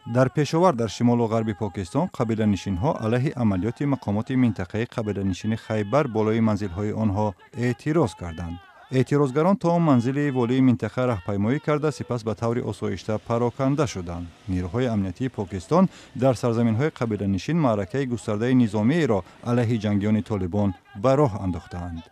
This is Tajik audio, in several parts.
Дар Пешовар дар шимолу ғарби Покистон қабиланишинҳо алайҳи амалиёти мақомоти минтақаи қабиланишини Хайбар болои манзилҳои онҳо эътироз карданд. Эътирозгарон то манзили волии минтақа раҳпаймоӣ карда, сипас ба таври осоишта пароканда шуданд. Нерӯҳои амниятии Покистон дар сарзаминҳои қабиланишин маъракаи густардаи низомиеро алайҳи ҷангиёни Толибон ба роҳ андохтаанд.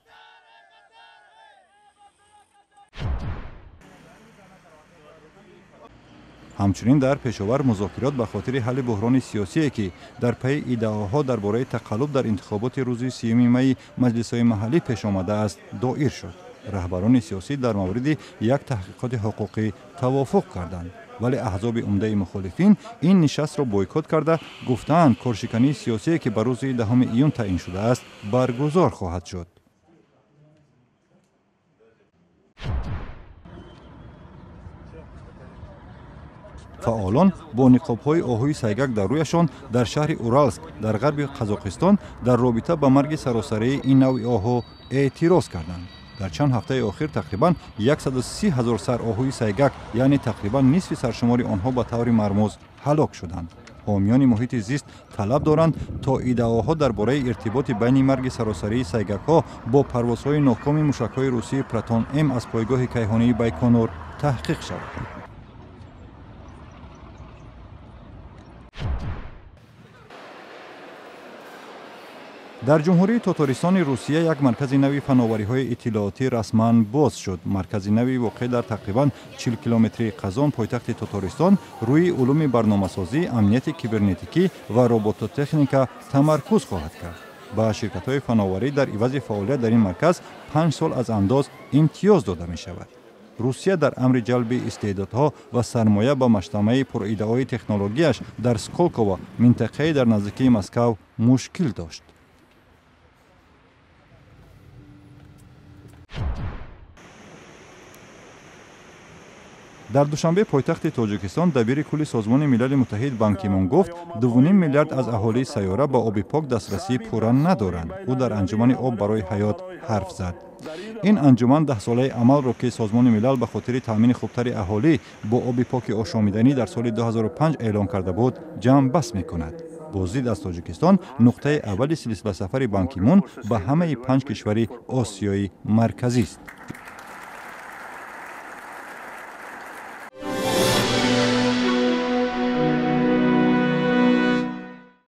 Ҳамчунин дар Пешовар музокирот ба хотири ҳалли буҳрони сиёсие, ки дар пайи иддаоҳо дар бораи тақаллуб дар интихоботи рӯзи 30 майи маҷлисҳои маҳаллӣ пеш омадааст, доир шуд. Раҳбарони сиёсӣ дар мавриди як таҳқиқоти ҳуқуқӣ тавофуқ карданд, вале аҳзоби умдаи мухолифин ин нишастро бойкот карда, гуфтаанд, коршикании сиёсие, ки ба рӯзи 10 июн таъин шудааст, баргузор хоҳад шуд. Фаъолон бо ниқобҳои оҳуи сайгак дар рӯяшон дар шаҳри Уралск дар ғарби Қазоқистон дар робита ба марги саросарии ин навъи оҳу эътироз карданд. Дар чанд ҳафтаи охир тақрибан 130 ҳазор сар оҳуи сайгак, яъне тақрибан нисфи саршумори онҳо, ба таври мармуз ҳалок шуданд. Ҳомиёни муҳити зист талаб доранд, то иддаоҳо дар бораи иртиботи байни марги саросарии сайгакҳо бо парвозҳои нокоми мушакҳои русии Протон М аз пойгоҳи кайҳонии Байконур таҳқиқ шавад. Дар Ҷумҳурии Тотористони Русия як маркази нави фановариҳои иттилоотӣ расман боз шуд. Маркази нави воқеъ дар тақрибан 40 километри Қазон, пойтахти Тотористон, рӯи улуми барномасозӣ, амнияти кибернетикӣ ва робототехника тамаркуз хоҳад кард. Ба ширкатҳои фановарӣ дар ивази фаъолият дар ин марказ 5 сол аз андоз имтиёз дода мешавад. Русия дар амри ҷалби истеъдодҳо ва сармоя ба маҷтамаи пуриддаои технологияш дар Сколково, минтақае дар наздикии Москав, мушкил дошт. Дар Душанбе, пойтахти Тоҷикистон, дабири кулли Созмони Милали Муттаҳид Бан Ки Мун гуфт, 2,5 миллиард аз аҳолии сайёра ба оби пок дастрасии пурра надоранд. Ӯ дар анҷумани «Об барои ҳаёт» ҳарф зад. Ин анҷуман даҳсолаи амалро, ки Созмони Милал ба хотири таъмини хубтари аҳолӣ бо оби поки ошомиданӣ дар соли 2005 эълон карда буд, ҷамъбаст мекунад. Боздид аз Тоҷикистон нуқтаи аввали силсиласафари Бан Ки Мун ба ҳамаи панҷ кишвари Осиёи Марказист.